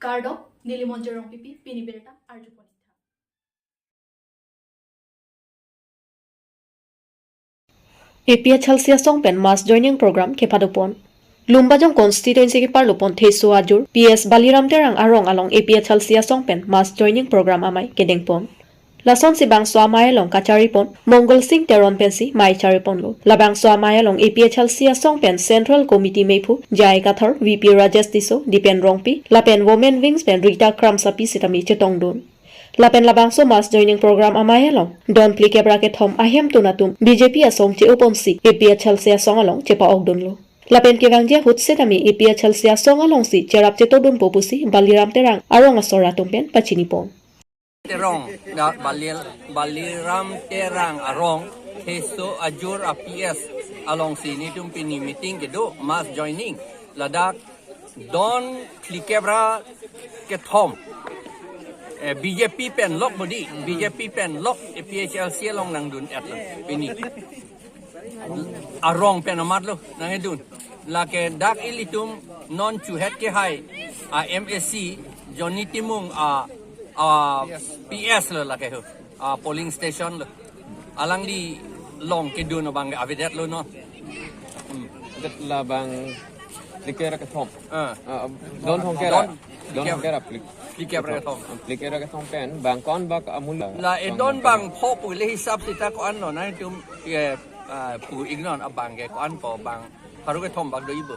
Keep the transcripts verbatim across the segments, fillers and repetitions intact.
Kardom, neli Monjir Rongpipi, pini birta arjupon. A P H L C asong pen mass joining program kepadopon. Lumbajong constituency keparlopon Theso Ajur, P S Baliram Terang arong along A P H L C asong pen mass joining program amei kedengpon. Lasonsi bangso amei along kacharipon Mongol Sing Teron pensi mei chariponlo. Labangso amei along A P H L C asong pen Central Committee meiphu J I Kathar, V P Rajesh Tisso, Dipen Rongpi, lapen Women Wings pen Rita Kramsapi sitame chetongdun. Lapen labangso mass joining program amei along don phlikep ra kethom ahemtun atum B J P asong che-oponsi A P H L C asong along chepa-okdunlo. Lapen kevangji ahut sitame A P H L C asong alongsi cherap chetodunpo pusi Baliram Terang arong asor atum pen pachinipon. Terong, da Balil, Baliram Terang arong, Theso Ajur a P S alongsi nelitum pini meeting kedo, mass joining, ladak don phlikep ra kethom. Eh, B J P pen lok bodi, B J P pen lok A P H L C along nangdun-etlo pini. Arong pen amatlo nangkedun. Lake dak ilitum non chuhet kehai a M A C Johnny Timung a, a P S lo lake ho. A polling station lo. Alangli along kedun abang ke avedetlo non. Hmm. Dak labang phlikep ra kethom. Ah. Ah, don thomkep ra. Don Don phlikep. Thomkep ra phlik-, phlikep ra kethom. Phlikep ra kethom pen bang ko-an bak amul. La e don bang pho pu le hisap sita ko-anlo nangtum, eh, ah, pu-iknon abang ke ko-an po bang pharo kethom bak doji bo.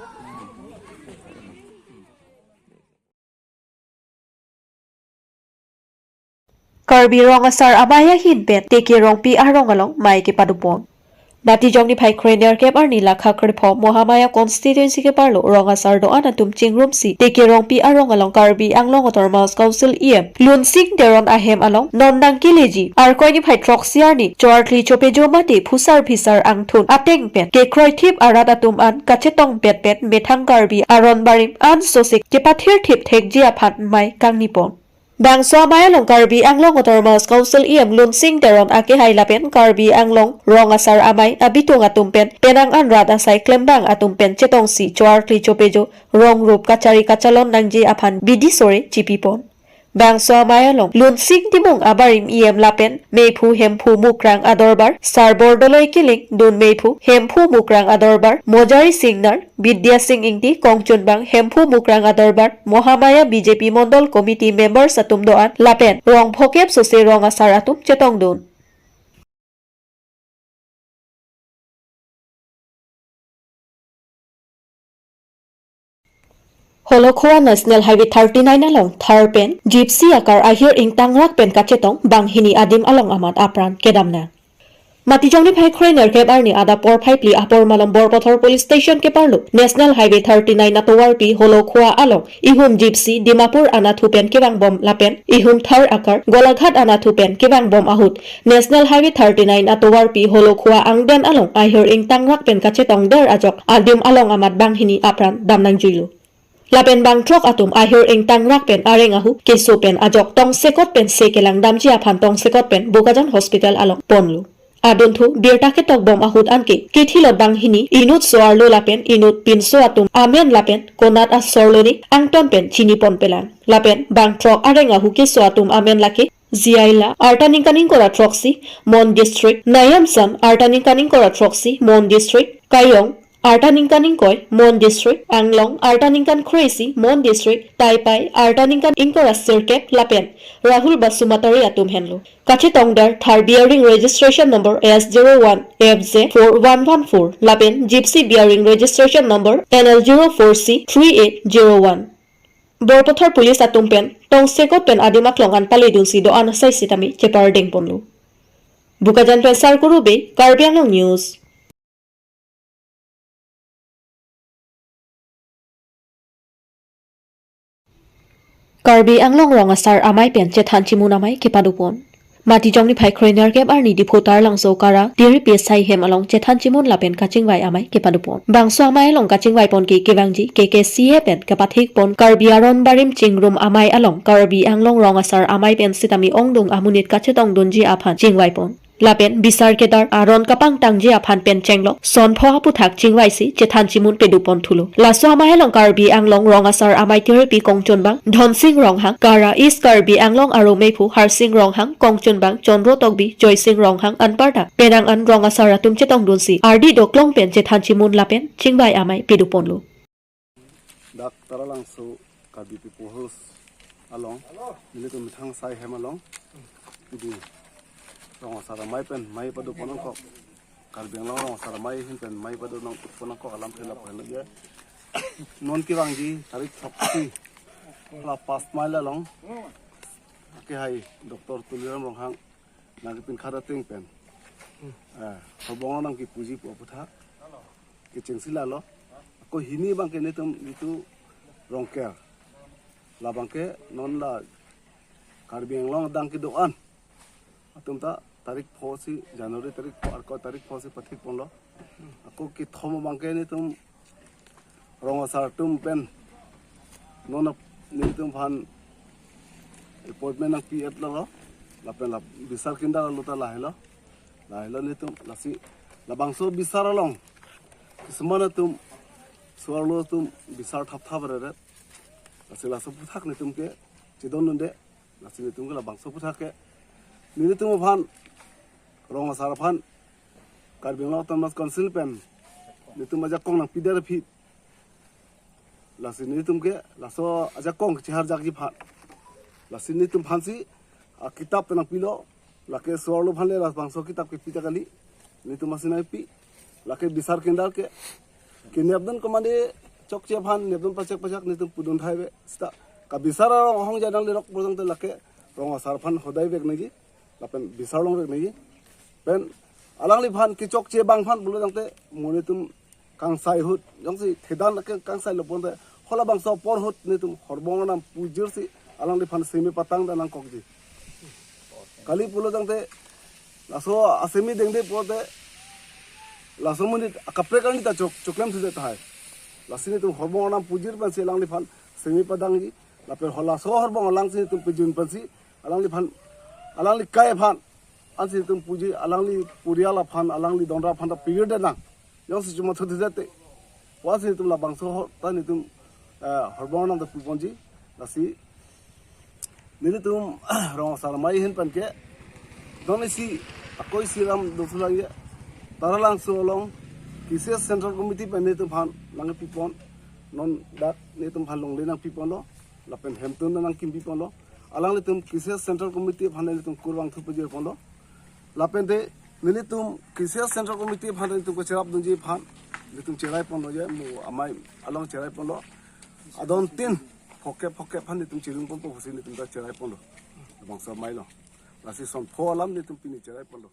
Karbi Rong Asar Amei ahin pen T K Rongpi arong along mei kepadopon. Matijong niphai kre-nerkep arni lakha krepho Mahamaya constituency keparlo Rong Asar do-an atum chingrumsi T K Rongpi arong along Karbi Anglong Autonomous Council E M Lunsing Teron ahem along non nangkeleji Arkoi niphai throksi arni Choarli Chopejo mate Phusar Phisar angthun ateng pen kekroithip arat atum an kachetongpetpet methang Karbi aron barim an sose kepathirthip thekji aphan mei kangnipon. Bangso amei along Karbi Anglong Autonomous Council E M Lunsing Teron akehai lapen Karbi Anglong Rong Asar Amei abitung atum pen penang an rat asai klembang atum pen chetongsi Choarli Chopejo rong rup kachari kachalon nangji aphan bidi sore chipipon. Bangso amei along Lunsing Timung abarim E M lapen meiphu Hemphu Mukrang adorbar Sarbor Doloi Killing, dun meiphu Hemphu Mukrang adorbar Mojari Singnar, Bidya Sing Ingti, kongchunbang Hemphu Mukrang adorbar Mahamaya B J P Mondol Committee members atum do-an lapen rong phokep sose rong asar atum chetongdun. Holokhua National Highway thirty-nine along Thar pen Gypsy akar ahir ingtangrak pen kachetong banghini adim along amat apran kedamnang. Matijong niphai kre-nerkep arni adap porphai phli apor malom Borpathar Police Station keparlo National Highway thirty-nine atovarpi Holokhua along ihum Gypsy Dimapur anatthu pen kevangbom lapen ihum Thar akar Golaghat anatthu pen kevangbom ahut National Highway thirty-nine atovarpi Holokhua angden along ahir ingtangrak pen kachetongder ajok adim along amat banghini apran damnangjuilo. Lapen bangthrok atum ahir ingtangrak pen areng ahu keso pen ajok tongsekot pen se kelangdamji aphan tongsekot pen Bokajan Hospital along ponlo. Adunthu birta ketokbom ahut anke kethilot banghini inut so-arlo lapen inut pinso atum amen lapen konat asorlo ne angton pen chiniponpelang. Lapen bangthrok areng ahu keso atum amen lake Ziaila, arta ningkan ingkoi ra throksi, Mon District, Nayamsan, arta ningkan ingkoi ra throksi, Mon District, Kayong, arta ningkan ingkoi, Mon District, Anglong, arta ningkan kre-isi, Mon District, Taipai, arta ningkan ingkoi ra sirkep, lapen Rahul Basumatary atum henlo. Kachetongder Thar bearing registration number S zero one F Z four one one four lapen Gypsy bearing registration number N L zero four C three eight zero one. Borpathar Police atum pen tongsekot pen adim aklong an paledunsi do-an asai sitame chepardengponlo. Bokajan pen Sarkuru Bey, Karbi Anglong News. Karbi Anglong Rong Asar Amei pen chethan chimun amei kepadopon. Matijong niphai kre-nerkep arni Diphu Taralangso Kara Tiri P S I hem along chethan chimun lapen kachingvai amei kepadopon. Bangso amei along kachingvaipon ke kevangji K K C A pen kapathikpon Karbi aron barim chingrum amei along Karbi Anglong Rong Asar Amei pen sitame ongdung amonit kachetongdunji aphan chingvaipon. Lapen bisar kedar aron kapangtangji aphan pen chenglok sonpho aputhak chingvaisi chethan chimun pedupon thulo. Laso amei along Karbi Anglong Rong Asar Amei Tirepi Kongchunbang Dhonsing Ronghang, Kara East Karbi Anglong Arumephu Harsing Ronghang, Kongchunbang Chondro Tokbi, Joysing Ronghang anparta penang an rong asar atum chetongdunsi ardi doklong pen chethan chimun lapen chingvai amei peduponlo. Dak Taralangso Karbi People House along, nelitum methang sai hem along, pidi rong asar amei pen mei padupon nangkok, Karbi Anglong rong asar amei ahin pen mei padupon nangkok alam phela pon lagi. Non kevangji tarik throksi, la pas mei along, akehai Doctor Tuliram Ronghang nangkepin khada ting pen, eh, horbong nangkepuji pu aputhak kechengsi lalo. Ako hini abangke netum itum Rongker, labangke non la Karbi Anglong adang kedo-an atum ta tarik pho si, January tarik pho, arko tarik pho si pathik ponlo. Ako kethom abangke netum rong asar atum pen non ap-, netum aphan appointment nangpi-et lo, lapen la bisar kindar alo ta lahelo, lahelo netum. Lasi labangso bisar along kisman atum, so-arlo atum bisar thapthap reret. Lasi laso aputhak netum ke chedondunde. Lasi netum ke labangso aputhak ke nelitum aphan, rong asar aphan, Karbi Anglong Autonomous Council pen netum ajakong nangpidet aphi, lasi netum ke laso ajakong cheharjakji aphan, lasi netum aphansi akitap ta nangpilo. Lake so-arlo aphan le labangso kitap kepi ta kali, netum asinai pi. Lake bisar kindar ke, kenepdun komande chokche aphan nepdun pachak pachak netum pudun thai ave. Seta kabisar arong ahong jadang lerok bojang te lake rong asar aphan hodai vek nangji, lapen bisar longvek nangji. Pen alangliphan kechokche abang aphan pulo tangte mo netum kangsai ahut, jongsi thedan ke kangsai lo ponte, halabangso apor ahut netum horbong arnam pujirsi alangliphan semi patang dan nangkokji. Kali pulo tangte, laso asemi dengde pulote, laso monit akaprek arni ta chok, choklem thudet tahai. Lasi netum horbong arnam pujir pensi alangliphan semi padangji, lapen halaso horbong alangsi netum pejun pensi alangliphan, alangli kai aphan, ansi netum puji, alangli purial aphan, alangli donra aphan ta pigir denang. Jongsi chuma thothu jate, pusi netum labangso ho-, ta netum, eh, horbong arnam ta puponji. Lasi nelitum rong asar amei ahin pen ke, don isi, ako isi lam dosulang ye, Taralangso along, KCS Central Committee pen netum aphan nangpipon, non dak netum aphan longle nangpiponlo, lapen hemtun nangkimpiponlo. Alanglitum KCS Central Committee aphan netum kurvangthu pajirponlo. Lapen te nelitum KCS Central Committee aphan netum kacherapdunji aphan netum cheraiponlo je, mo amei along cheraiponlo. Adon tin phokep phokep aphan netum chirungponpo pusi netum ta cheraiponlo. Labangso amei along. Lasi sonpho alam netum pini cheraiponlo.